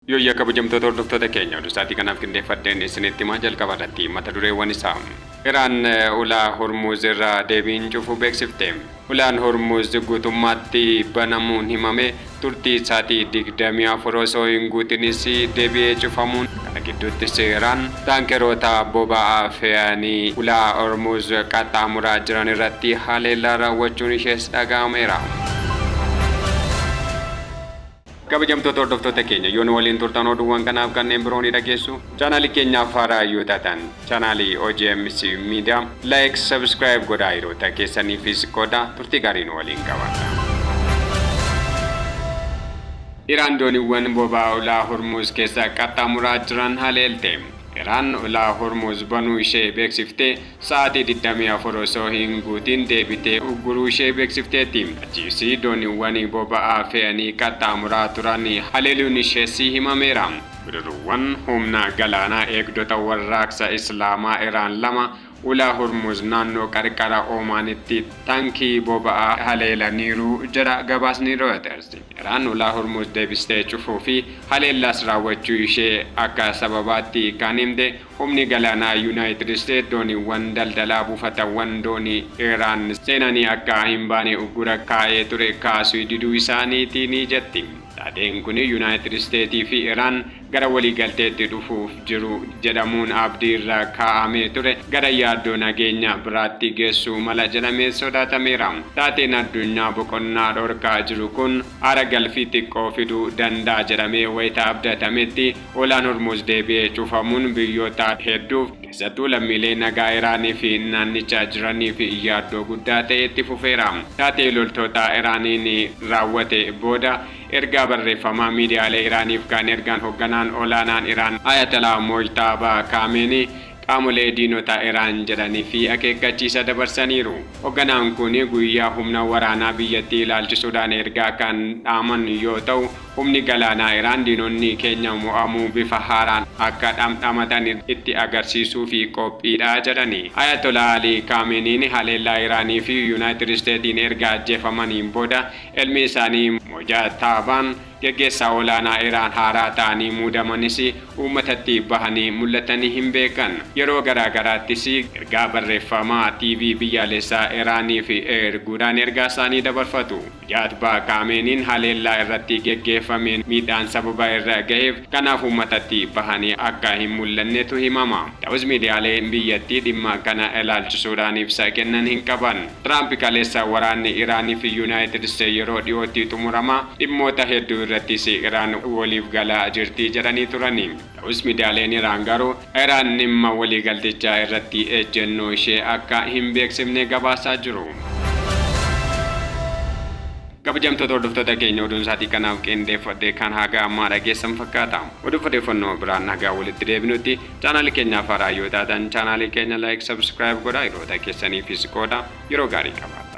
Yooyyaa kabajamtoota hordoftoota keenya oduu sa'aatii kanaaf qindeeffadheen isinitti himaa jalqaba irratti mata dureewwan isaa. Iraan ulaa Hormuuz irraa deebiin cufuu beeksifte. Ulaan Hormuuz guutummaatti banamuun himame turtii sa'aatii 24 osoo hin guutinis deebi'ee cufamuun kana gidduuttis Iraan taankeroota boba'aa fe'anii ulaa Hormuuz qaxxaamuraa jiran irratti haleellaa raawwachuun ishees dhaga'ameera. Kabajamtoota hordoftoota keenya yoo nu waliin turtan oduuwwan kanaaf kanneen biroo ni dhageessu. Chaanaalii keenyaaf haaraa yoo taatan chaanaalii OGMC Media like, subscribe godhaa hiriyoota keessaniifis qooda turtii gaarii nu waliin qabaadha. Iraan dooniiwwan boba'aa ulaa Hormuuz keessa qaxxaamuraa jiran haleelte. Iraan ulaa Hormuuz banuu ishee beeksiftee sa'aatii 24 osoo hin guutin deebitee ugguruu ishee beeksifteetti. Achiis dooniiwwan boba'aa fe'anii qaxxaamuraa turan haleeluun ishees himameera. Bidiruuwwan humna galaanaa eegdota warraaqsa Islaamaa Iraan lama ulaa Hormuuz naannoo qarqara Omaanitti taankii boba'aa haleelaniiru jedha gabaasni Reuters. Iraan ulaa Hormuuz deebistee cufuu fi haleellaas raawwachuu ishee akka sababaatti kan himte humni galaanaa Yuunaayitid Isteet dooniiwwan daldalaa buufatawwan doonii Iraan seenanii akka hin baane uggura kaa'ee ture kaasuu diduu isaaniitiin jetti. Taateen kun Yuunaayitid Isteetii fi Iraan gara waliigalteetti dhufuuf jiru jedhamuun abdii irra kaa'amee ture gara yaaddoo nageenya biraatti geessuu mala jedhamee sodaatameera. Taateen addunyaa boqonnaa dhorkaa jiru kun aara galfii xiqqoo fiduu danda'a jedhamee wayita abdatametti ulaan Hormuuz deebi'ee cufamuun biyyoota hedduuf keessattuu lammiilee nagaa Iraanii fi naannicha jiraniif yaaddoo guddaa ta'e itti fufeera. Taatee loltoota Iraaniin raawwate booda ergaa barreeffamaa miidiyaalee Iraaniif kan ergaan hoogganaan olaanaan Iraan Ayatollah Mojtaba Khamenei qaamolee diinota Iraan jedhanii fi akeekkachiisa dabarsaniiru. Hoogganaan kun guyyaa humna waraanaa biyyattii ilaalchisuudhaan ergaa kan dhaaman yoo ta'u, humni galaanaa Iraan diinonni keenya mo'amuu bifa haaraan akka dhamdhamatan itti agarsiisuu fi qophiidha jedhani. Ayatollah Ali Khameneiin haleellaa Iraanii fi Yuunaayitid Isteetiin erga ajjeefamaniin booda ilmi isaanii Mojtabaan geggeessaa olaanaa Iraan haaraa ta'anii muudamanis uummatatti bahanii mul'atanii hin beekan. Yeroo garaa garaattis ergaa barreeffamaa TV biyyaalessaa Iraaniif erguudhaan ergaa isaanii dabarfatu. Mojtaba Khameneiin haleellaa irratti geggeeffameen miidhaan sababa irra gaheef kanaaf uummatatti bahanii akka hin mul'annetu himama. Ta'us miidiyaaleen biyyattii dhimma kana ilaalchisuudhaan ibsa kennan hin qaban. Tiraamp kaleessa waraanni Iraanii fi Yuunaayitid Isteet yeroo dhiyootti xumurama dhimmoota hedduu irrattis Iraan waliif galaa jirti jedhanii turani. Ta'us miidiyaaleen Iraan garuu Iraan dhimma waliigaltichaa irratti ejjennoo ishee akka hin beeksifne gabaasaa jiru. Kabajamtoota hordoftoota keenya oduun isaatii kanaaf qindeeffadhe kan haga ammaa dhageessan fakkaata. Oduuf odeeffannoo biraan nagaa walitti deebinutti chaanaalii keenyaaf haaraa yoo taatan chaanaalii keenya like, subscribe godhaa hiriyoota keessaniifis qooda yeroo gaarii qabaadha.